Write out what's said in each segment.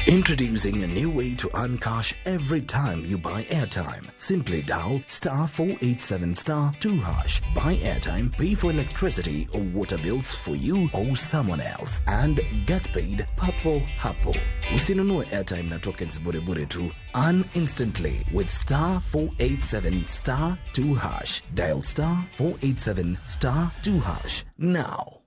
Introducing a new way to earn cash every time you buy airtime. Simply dial star 487 star 2 hash. Buy airtime, pay for electricity or water bills for you or someone else, and get paid papo hapo. Usinunue airtime na tokens bure bure tu. Earn instantly with star 487 star 2 hash. Dial star 487 star 2 hash now.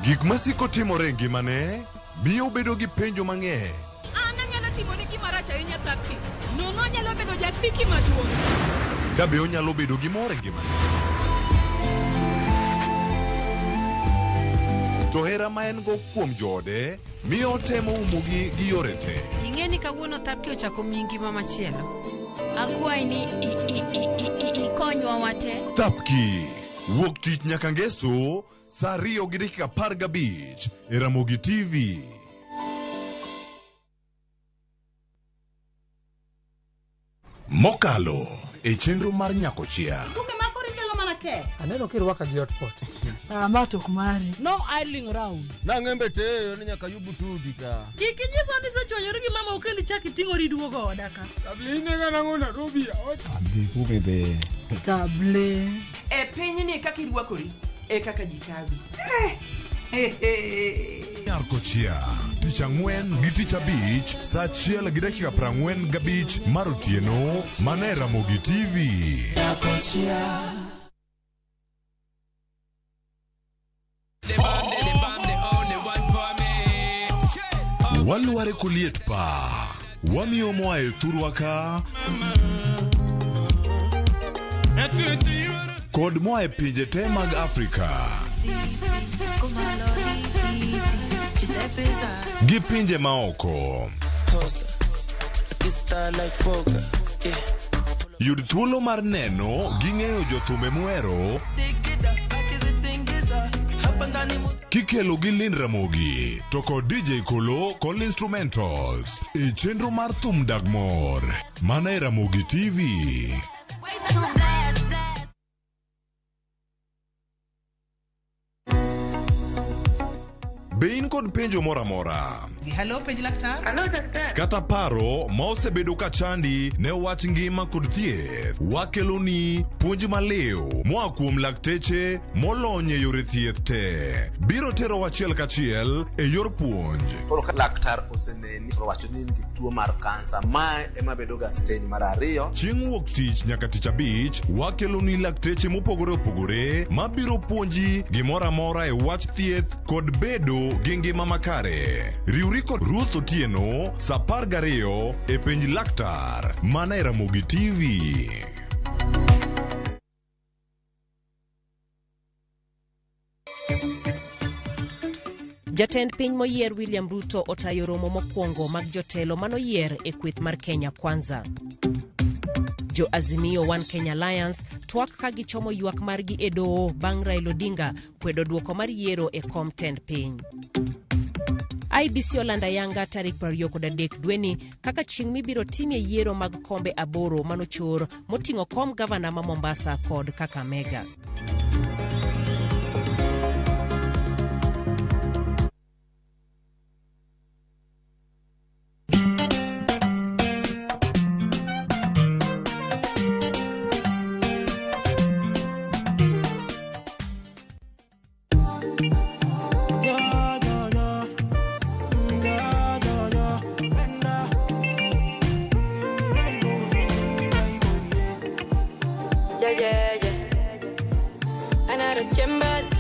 Gik masiko timore e ngimane miyo obedo gi penjo mang'eny. An anyalo timoni gima rach ahinya Thapki. Nono anyalo bedo jasiki maduong'. Ka be onyalo bedo gi mor e ngimane? To hera ma en go kuom joode miyo otemo umogi gi yore te. Ing'e ni kawuono Thapki ochako miyi ngima machielo. Akwayi ni ikonywa wate. Thapki wuok tich nyaka ngeso saa 2:15 e Ramogi TV. Mokalo e chenro mar Nyakochia. Buge ma koro ichalo mana ke. Aneno kirwaka gi hotpot. Ah, ma to ok mari. No idling round. Nang'embe teyo ni nyaka yubu tudi ka. Kik inyisa ni isechwanyori gi mama kendo ichak iting'ori iduogo oda ka. Table. E pinyni kaka irwakori e kaka ji kawi. Nyarkochia tich ang'wen gi tich abich saa 1:45 mar otieno mana e Ramogi TV. Walware koliet pa wamiyo moa e thurwa ka kod moa e pinje te mag Afrika gi pinje maoko. Yud thuolo mar neno gi ng'eyo jothumbe muhero kikelo gi Lin Ramogi to kod DJ Kolo kod instrumentals e chenro mar thum dag mor mana e Ramogi TV. Be in kod penjo moro amora? Hello, penj laktar. Hello, daktari. Kata paro ma osebedo ka chandi ne wach ngima kod thieth, wakeloni puonj maliw moa kuom lakteche molony e yore thieth te. Biro tero achiel kachiel e yor puonj. Koro ka laktar oseneni to owacho ni in gi tuo mar kansa, mae ema bedo ga stage mar ariyo. Chieng' wuok tich nyaka tich abich, wakeloni lakteche mopogore opogore mabiro puonji gimoro amora e wach thieth kod bedo gi ngima makare. Riwri kod Ruth Otieno saa 12 e penj laktar mana e Ramogi TV. Jatend piny moyier William Ruto otayo romo mokwongo mag jotelo manoyier e kweth mar Kenya Kwanza. Jo Azimio One Kenya Alliance twak ka gichomo ywak margi e doho bang' Raila Odinga kwedo duoko mar yiero e kom tend piny. IBC olando ayanga tarik 23 dweni kaka chieng' mibiro timie yiero mag kombe aboro manochor moting'o kom gavana ma Mombasa kod Kakamega. Yeah, yeah, yeah. Another chambers.